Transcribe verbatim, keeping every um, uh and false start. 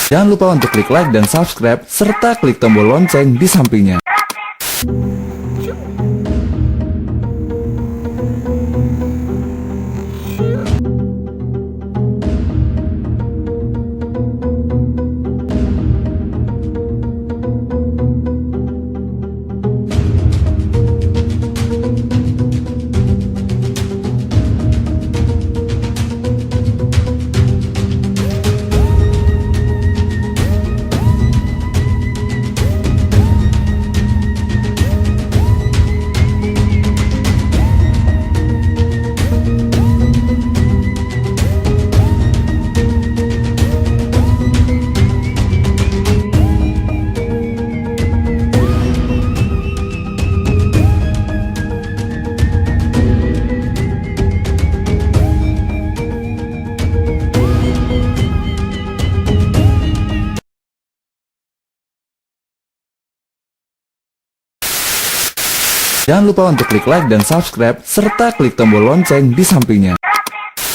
Jangan lupa untuk klik like dan subscribe, serta klik tombol lonceng di sampingnya. Jangan lupa untuk klik like dan subscribe, serta klik tombol lonceng di sampingnya.